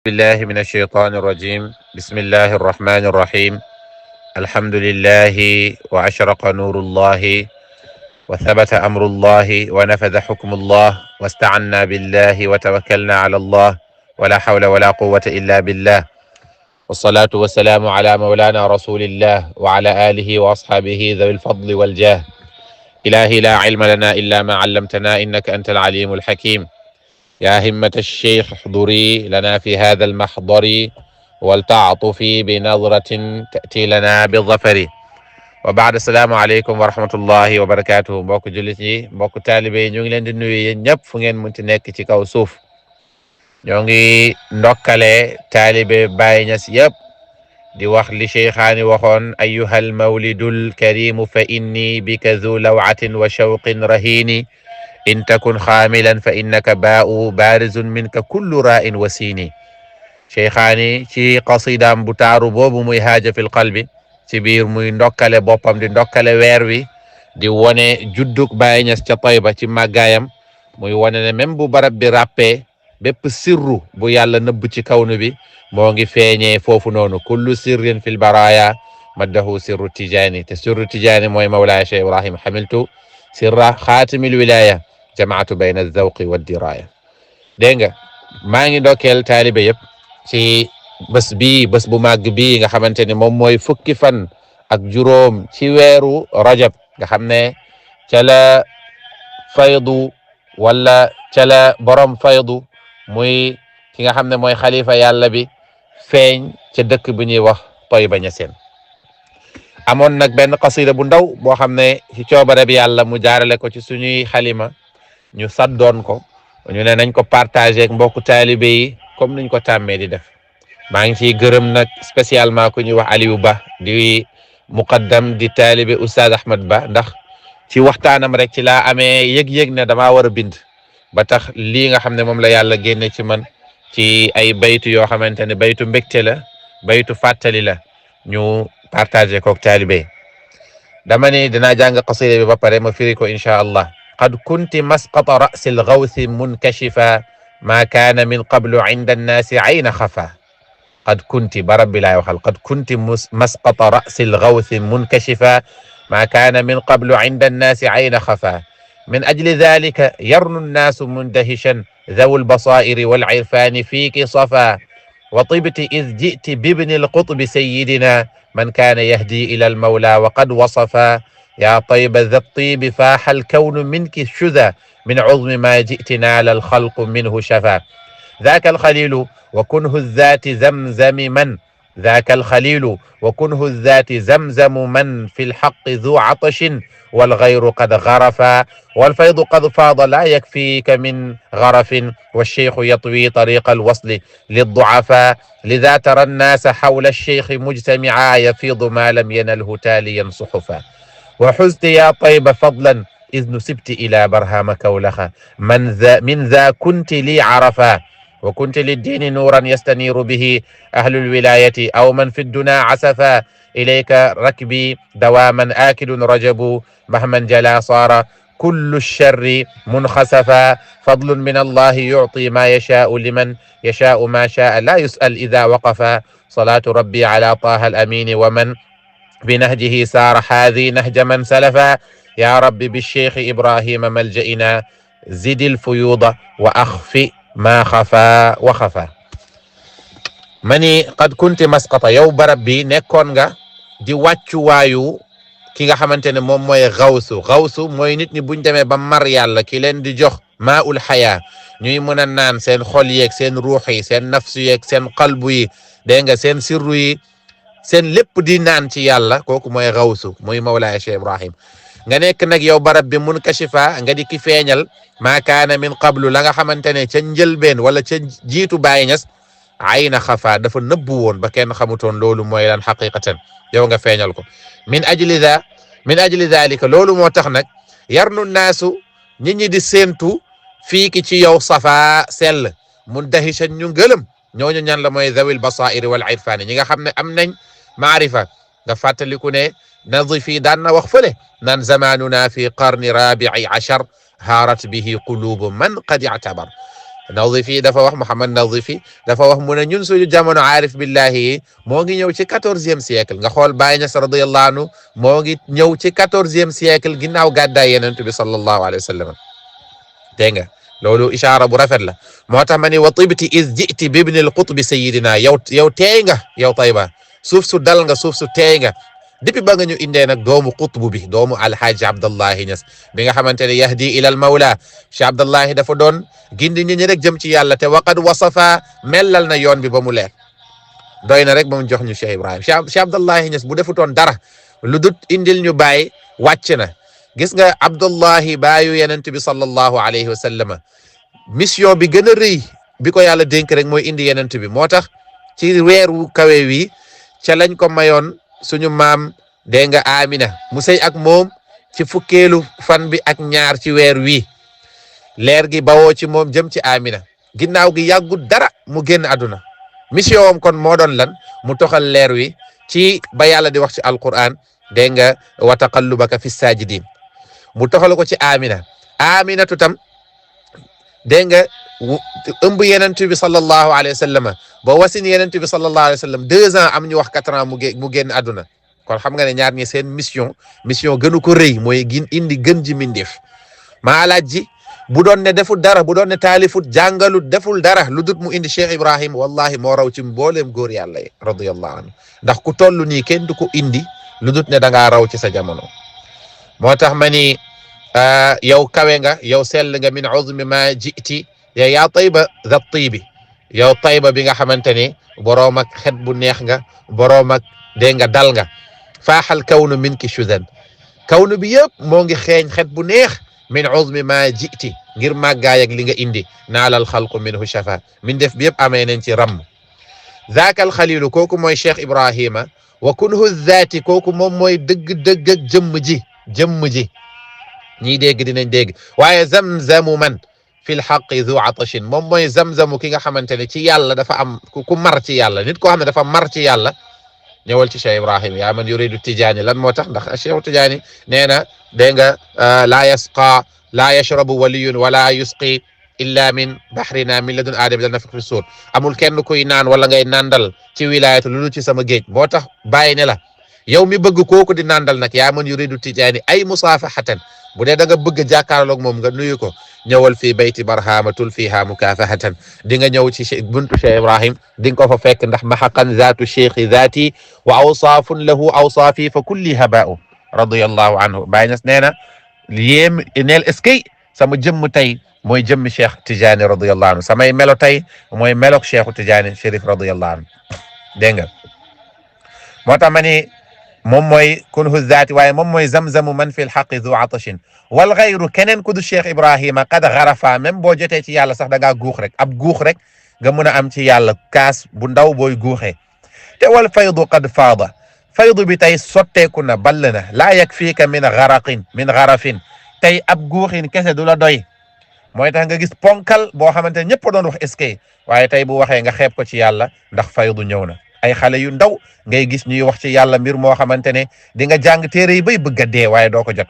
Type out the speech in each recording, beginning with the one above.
بالله من الشيطان الرجيم بسم الله الرحمن الرحيم الحمد لله وأشرق نور الله وثبت أمر الله ونفذ حكم الله واستعنا بالله وتوكلنا على الله ولا حول ولا قوة إلا بالله والصلاة والسلام على مولانا رسول الله وعلى آله وأصحابه ذوي الفضل والجاه إلهي لا علم لنا إلا ما علمتنا إنك أنت العليم الحكيم يا همة الشيخ احضري لنا في هذا المحضر ولتعطفي بنظرة تأتي لنا بالظفر وبعد السلام عليكم ورحمة الله وبركاته mbokk jullit yi mbokk taalibe yi ñu ngi leen di nuyu yéen ñëpp fu ngeen munti nekk ci kaw suuf ñoo ngi ndokkale taalibe Baay Ñas yëpp di wax li cheikhaani waxoon ayyuha almawlidul karimu fa inni bika zu lawatin wa shawqin rahini in takun xaamilan fa innaka baa'u baarizun minka kullu raa'in wa siini cheikhaani ci qasidaam bu taaru boobu muy haaja fil qalbi ci biir muy ndokkale boppam di ndokkale weer wi di wone juddug Baay Ñas ca Tayba ci màggaayam muy wone ne même bu barab bi ràppee bépp sirru bu yàlla nëbb ci kawnu bi moo ngi feeñee foofu noonu kullu sirrin fil baraya maddahu sirru tijaani te sirru tijaani mooy mawlaaya Cheikh Ibrahim xamiltu sirra xaatimil wilaya jamaatu bayna alzawqi waddiraya dégg nga maa ngi ndokkeel taalibe yëpp ci bés bu màgg bii nga xamante ni moom mooy fukki fan ak juróom ci weeru rajab nga xam ne ca la faydu wala ca la borom faydu muy ki nga xam ne mooy xalifa yàlla bi feeñ ca dëkk bu ñuy wax Tayba Ñaseen amoon nag benn qasida bu ndaw boo xam ne ci coobare bi yàlla mu jaarale ko ci suñuy xalima ñu saddoon ko ñu ne nañ ko partagé ak mbokku taalibe yi comme niñ ko tàmmee di def maa ngi ciy gërëm nag spécialement ku ñuy wax Aliou Ba di muqaddam di taalibe Oustaz Ahmad Ba ndax ci waxtaanam rek ci laa amee yëg-yëg ne damaa war a bind ba tax lii nga xam ne moom la yàlla génne ci man ci ay baytu yoo xamante ne baytu mbégte la baytu fàttali la ñu partagé kook taalibe dama ni dinaa jàng qasida bi ba pare ma firi ko incha allah قد كنت مسقط رأس الغوث منكشفا ما كان من قبل عند الناس عين خفا قد كنت برب لا يوحل قد كنت مسقط رأس الغوث منكشفا ما كان من قبل عند الناس عين خفا من أجل ذلك يرنو الناس مندهشا ذو البصائر والعرفان فيك صفا وطبت إذ جئت بابن القطب سيدنا من كان يهدي إلى المولى وقد وصفا يا طيب ذا الطيب فاح الكون منك الشذا من عظم ما جئت نال الخلق منه شفا ذاك الخليل وكنه الذات زمزم من ذاك الخليل وكنه الذات زمزم من في الحق ذو عطش والغير قد غرفا والفيض قد فاض لا يكفيك من غرف والشيخ يطوي طريق الوصل للضعفاء لذا ترى الناس حول الشيخ مجتمعا يفيض ما لم ينله تاليا صحفا وحزت يا طيب فضلا إذ نسبت إلى برهام كولخا من ذا كنت لي عرفا وكنت للدين نورا يستنير به أهل الولاية أو من في الدنا عسفا إليك ركبي دواما آكل رجب مهما جلا صار كل الشر منخسفا فضل من الله يعطي ما يشاء لمن يشاء ما شاء لا يسأل إذا وقفا صلاة ربي على طه الأمين ومن بنهجه سار حاذي نهج من سلفا يا رب بالشيخ إبراهيم ملجئنا زد الفيوض وأخفي ما خفا وخفا mani qad kunti masqata yow barab bi nekkoon nga di wàccuwaayu ki nga xamante ne moom mooy xawsu mooy nit ñi buñ demee ba mar yàlla ki leen di jox maa ul xayaa ñuy mën a naan seen xol yeeg seen ruux yi seen nafsu yeeg seen qalbu yi dégg nga seen sirru yi seen lépp di naan ci yàlla kooku mooy xawsu muy mawlaaya Cheikh Ibrahim nga nekk nag yow barab bi munkashifa nga di ki feeñal maa kaana min qablu la nga xamante ne ca njëlbeen wala ca jiitu Baay Ñas ayna xafa dafa nëbbu woon ba kenn xamutoon loolu mooy lan xaqiqatan yow nga feeñal ko min ajli dhalika loolu moo tax nag yarnu naasu nit ñi di séentu fii ki ci yow safa sell mundahishan ñu gëlëm ñooñu ñan la mooy zawil basairi wal irfani ñi nga xam ne am nañ maarifa nga fàttaliku ne nadifi daan na wax fële naan zamanuna fi qarni rabii achar haarat bihi qulubu man qad ictabar Nazifi dafa wax Muhammad Nazifi dafa wax mu ne ñun suñu jamono aarif billahi yi moo ngi ñëw ci 14e siècle nga xool Baye Niass radiyallahu anhu moo ngi ñëw ci 14e siècle ginnaaw gàddaay Yonent bi sallallahu alayhi wa sallam dégg nga loolu ishaara bu rafet la moo tax ma ni wa tibti is jiti bibni al qutbi sayidina yow teey nga yow Tayba suuf su dal nga suuf su teey nga depuis ba nga ñu indee nag doomu qutbu bi doomu alhaaji Abdallahi Niass bi nga xamante ne yahdi ila al mawla Cheikh Abdallahi dafa doon gindi nit ñi rek jëm ci yàlla te waqad wasafa mellal na yoon bi ba mu leer doy na rek ba mu jox ñu Cheikh Ibrahim Cheikh Abdallahi Niass bu defutoon dara lu dut indil ñu bàyyi wàcc na gis nga Abdullahi baayu Yonent bi sallallahu alayhi wa sallam mission bi gën a rëy bi ko yàlla dénk rek mooy indi Yonent bi moo tax ci weeru kawe wi ca lañ ko mayoon suñu maam dégg nga Amina mu sëy ak moom ci fukkeelu fan bi ak ñaar ci weer wi leer gi bawoo ci moom jëm ci Amina ginnaaw gi yàggut dara mu génn àdduna mission am kon moo doon lan mu toxal leer wi ci ba yàlla di wax ci alquran dégg nga wa taqallubaka fi sajidin mu toxal ko ci Amina Aminatu tam dégg nga ëmb Yonent bi sallallahu alayhi wa sallam ba wasin Yonent bi sallallahu alayhi wa sallam 2 ans am ñu wax 4 ans mu génn àdduna kon xam nga ne ñaar ñi seen mission gënu ko rëy mooy indi gën ji mindeef maa laaj ji bu doon ne deful dara bu doon ne taalifut jàngalut deful dara lu dut mu indi Cheikh Ibrahim wallahi moo raw ci mbooleem góor yàlla yi radiyallahu anhu ndax ku toll nii kenn du ko indi lu dut ne da ngaa raw ci sa jamono moo tax ma ni yow kawe nga yow sell nga min uzmi ma jiti yaa Tayba za tibi yow Tayba bi nga xamante ni boroom ak xet bu neex nga boroom ak dégg nga dal nga faaxal kawnu min ki shudan kawnu bi yëpp moo ngi xeeñ xet bu neex min uzmi ma jiti ngir màggaay ak li nga indi naalal xalqu minhu shafa min def bi yëpp amee nañ ci ram zaakal xalilu kooku mooy Cheikh Ibrahima wa kunhu zaati kooku moom mooy dëgg-dëgg ak jëmm ji ñiy dégg dinañ dégg waaye zamzamu man fi lxaqi zu atashin moom mooy zamzamu ki nga xamante ne ci yàlla dafa am ku mar ci yàlla nit koo xam ne dafa mar ci yàlla ñëwal ci Cheikh Ibrahima yaa man yuridu tijaani lan moo tax ndax Cheikh Tijaani nee na dégg nga laa yashrabu waliyun wala yusqi illa min bahrina min ladun aadami la nafik fi suur amul kenn kuy naan wala ngay nandal ci wilayatu lu ci sama géej moo tax bàyyi ne la yow mi bëgg kooku di nandal nag yaa man yuridu tijaani ay musaafahatan bu dee da nga bëgg a jàkkaarloog moom nga nuyu ko ñëwal fii bayti barhamatul fiha mukafahatan di nga ñëw ci buntu Cheikh Ibrahim di nga ko fa fekk ndax maxaqan zaatu cheikhi zaati wa awsaafun lahu awsaafi fa kulli habaa'u radiyallahu anhu Baay Ñas nee na yéem neel est-ce que sama jëmm tey mooy jëmmi Cheikh Tidiane radiyallahu anhu samay melo tey mooy melok Cheikh Tidiane Chérif radiyallahu anhu dégg nga moo tax ma ni moom mooy kunhu zaati waaye moom mooy zamzamu man fi lxaqi zu atashin wal xayru keneen ku du Cheikh Ibrahima qad xarafa même boo jotee ci yàlla sax da ngaa guux rek ab guux rek nga mën a am ci yàlla kaas bu ndaw booy guuxee te wal faydu qad faada faydu bi tey sotteeku na ball na laa yakfiika min garafin tey ab guuxin kese du la doy mooy tax nga gis ponkal boo xamante ne ñëpp doon wax est-ce que waaye tey bu waxee nga xeeb ko ci yàlla ndax faydu ñëw na ay xale yu ndaw ngay gis ñuy wax ci yàlla mbir moo xamante ne di nga jàng téere yi bay bëgg a dee waaye doo ko jot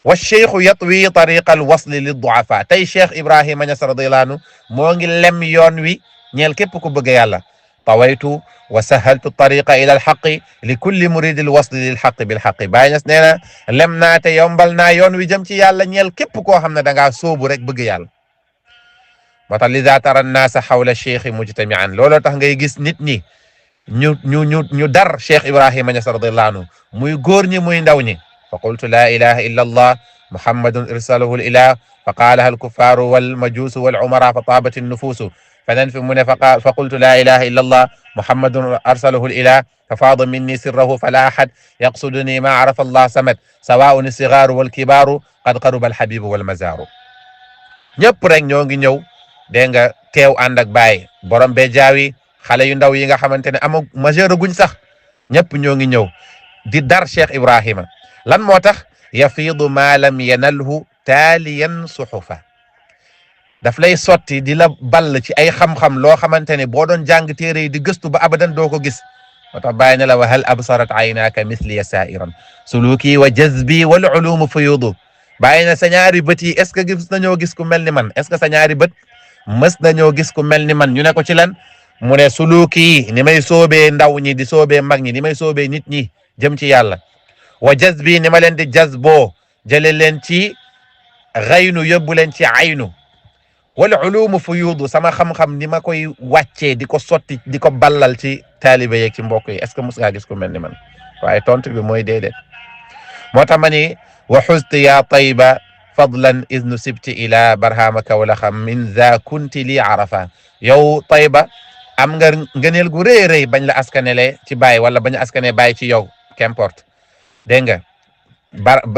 wa cheikhu yatwi tariqa al wasli lid duafa tey Cheikh Ibrahima Ñas radiyallahu anhu moo ngi lem yoon wi ñeel képp ku bëgg yàlla tawaytu wa sahaltu tariqa ila al xaqi li kulli muridi al wasli lil xaqi bil xaqi Baay Ñas nee na lem naa te yombal naa yoon wi jëm ci yàlla ñeel képp koo xam ne da ngaa sóobu rek bëgg yàlla moo tax liza tara nnaasa xawla cheikhi mujtamian looloo tax ngay gis nit ñi ñu dar Cheikh Ibrahima Ñas radiyallahu anhu muy góor ñi muy ndaw ñi fa qultu la ilaha illa allah muhammadun irsalahu l ilah fa qaalaha alkuffaaru walmajuusu walumara fa taabat innufuusu fenen fi mu ne fa qultu la ilaha illa allah muhammadun arsalahu l ilah fa faada minni sirrahu fala ahad yaqsuduni ma arafa allah samad sawaun alsigaaru walkibaaru qad qaruba alhabibu walmazaaru ñëpp rek ñoo ngi ñëw dégg nga teew ànd ak Baay borom bee jaawi xale yu ndaw yi nga xamante ne ama majeur guñ sax ñëpp ñoo ngi ñëw di dar Cheikh Ibrahima lan moo tax yafiidu ma lam yanalhu taaliyan suxufa daf lay sotti di la ball ci ay xam-xam loo xamante ne boo doon jàng téere yi di gëstu ba abadan doo ko gis moo tax bàyyi na la wa hal absarat aynaaka misliya sairan suluki wa jazbi wal ulumu fuyudu bàyyi na sa ñaari bët yi est ce que gis nañoo gis ku mel ni man est ce que sa ñaari bët mës nañoo gis ku mel ni man ñu ne ko ci lan mu ne suluki ni may soobee ndaw ñi di soobee mag ñi ni may soobee nit ñi jëm ci yàlla wa jazbi ni ma leen di jazboo jële leen ci xaynu yóbbu leen ci aynu wal ulumu fuyudu sama xam-xam ni ma koy wàccee di ko sotti di ko ballal ci taalibe yeeg ci mbokk yi est ce que mos ngaa gis ku mel ni man waaye tontu bi mooy déedéet moo tax ma ni wa xusti ya tayba fadlan is nu sibti ila barhama kawlaxa min za kunti li arafa yow tayba am nga ngëneel gu rëy rëy bañ la askanele ci bàyyi wala bañ a askane bàyyi ci yow qu'importe dégg nga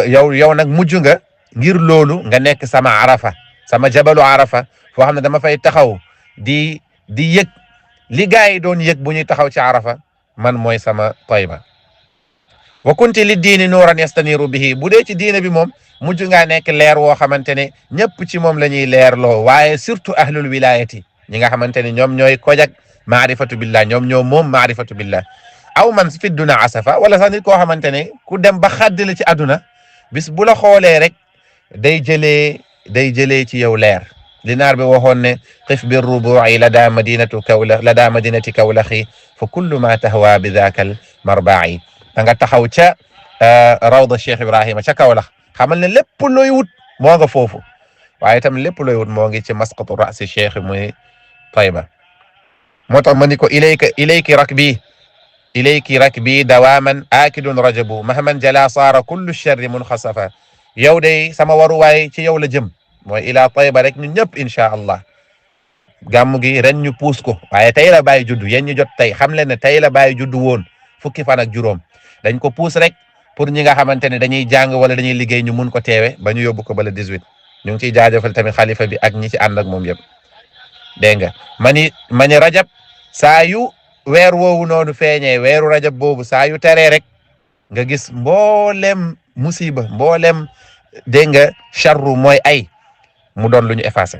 yow nag mujj nga ngir loolu nga nekk sama arafa sama jabalu arafa foo xam ne dama fay taxaw di yëg li gaa yi doon yëg bu ñuy taxaw ci arafa man mooy sama tayba wa kunti li diini nuuran yastaniru bihi bu dee ci diine bi moom mujj ngaa nekk leer woo xamante ne ñëpp ci moom la ñuy leerloo waaye surtout ahlul wilayati ñi nga xamante ne ñoom ñooy kojak maarifatu billah ñoom ñoo moom maarifatu billah aw man fi duna asafa wala sax nit koo xamante ne ku dem ba xàdd la ci àdduna bis bu la xoolee rek day jëlee ci yow leer li naar bi waxoon ne xif bi rubu'i lada madinati kawlaxi fa kullu ma tahwa bi daakal marba'i da nga taxaw ca rawda Cheikh Ibrahima ca Kawlax xamal ne lépp looy wut moo nga foofu waaye itam lépp looy wut moo ngi ci masqatu rasi Cheikh muy Tayba moo tax ma ni ko ilayki rakbi dawaman akidun rajabu mahman jala saara kullu sharri munxasafa yow de sama waruwaay ci yow la jëm mooy ila Tayba rek ñun ñëpp incha allah gàmm gi ren ñu puus ko waaye tey la bàyyi juddu yéen ñu jot tey xam leen ne tey la bàyyi juddu woon fukki fan ak juróom dañ ko puus rek pour ñi nga xamante ne dañuy jàng wala dañuy liggéey ñu mun ko teewe ba ñu yóbbu ko bala 18 ñu ngi ciy jaajëfal tamit xalifa bi ak ñi ci ànd ak moom yëpp dégg nga mani rajab saa yu weer woowu noonu feeñee weeru rajab boobu saa yu teree rek nga gis mboolem musiba mboolem dégg nga charru mooy ay mu doon lu ñu effacé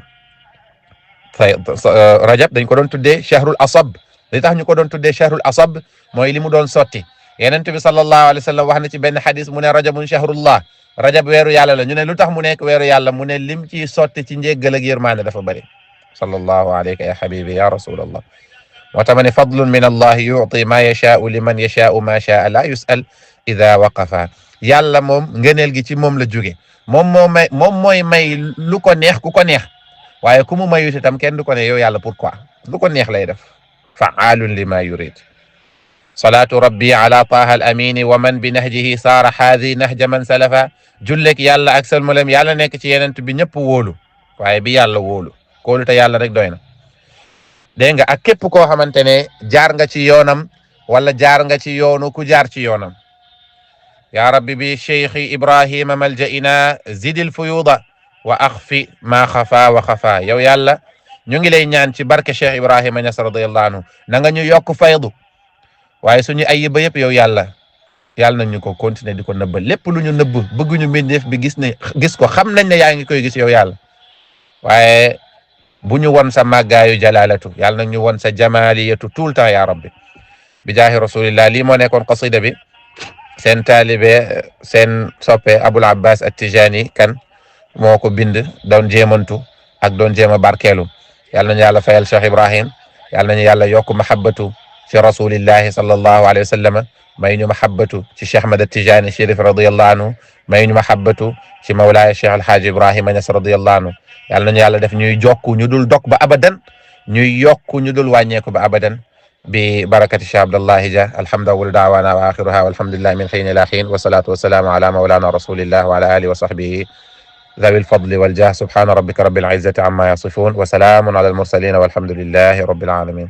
rajab dañ ko doon tuddee chahrul asab li tax ñu ko doon tuddee chahrul asab mooy li mu doon sotti yenent bi sallallahu alayhi wa sallam wax na ci benn xadis mu ne rajabun chahrullah rajab weeru yàlla la ñu ne lu tax mu nekk weeru yàlla mu ne lim ci sotti ci njéggal ak yërmande dafa bëri sallallahu alayka ya habibi ya rasulallah moo tax ma ne fadlun min allahi yuti ma yashaau liman yashaau ma shaa la yusal ida waqafa yàlla moom ngëneel gi ci moom la jóge moom mooy may lu ko neex ku ko neex waaye ku mu mayut itam kenn du ko ne yow yàlla pourquoi lu ko neex lay def faalun lima yurid salaatu rabbi ala taha al amini wa man bi nahjihi saara haadi nahja man salafa jullek yàlla ak salmalem yàlla nekk ci yenent bi ñëpp wóolu waaye bi yàlla wóolu kóolu te yàlla rek doy na dégg nga ak képp koo xamante ne jaar nga ci yoonam wala jaar nga ci yoonu ku jaar ci yoonam ya rabbi bi cheikhi ibrahima maljaina zidil fuyuda wa axfi ma xafa wa xafa yow yàlla ñu ngi lay ñaan ci barke cheikh ibrahima Ñas radiyallahu anhu na nga ñu yokk faydu waaye suñu ayiba yëpp yow yàlla nañ ñu ko continuer di ko nëbbal lépp lu ñu nëbb bëgguñu mbindeef bi gis ko xam nañ ne yaa ngi koy gis yow yàlla waaye bu ñu won sa màggaayu jalalatu yàlla nañ ñu won sa jamaliyatu tout le temps ya rabbi bi jaahi rasulillah lii moo nekkoon qasida bi seen taalibe seen soppe Abul Abbas At-Tijani kan moo ko bind doon jéemantu ak doon jéem a barkeelu yàlla nañu yàlla fayal Cheikh Ibrahim yàlla nañu yàlla yokk mahabbatu ci rasulillahi sallallahu alayhi wa sallam may ñu mahabbatu ci Cheikh Ahmad At-Tijani Chérif radiyallahu anhu may ñu mahabbatu ci mawlaaya Cheikh Alhaaji Ibrahima Ñas radiyallahu anhu yàlla nañu yàlla def ñuy jokku ñu dul dog ba abadan ñuy yokku ñu dul wàññeeku ba abadan bi barakati Cheikh Abdallahi Dia alhamdulillahi daawaana wa axiruha walhamdulillahi min xiin ila xiin wasalaatu wasalaamu ala mawlana rasulillah wa ala alihi wa sahbihi ذوي الفضل والجاه سبحان ربك رب العزة عما يصفون وسلام على المرسلين والحمد لله رب العالمين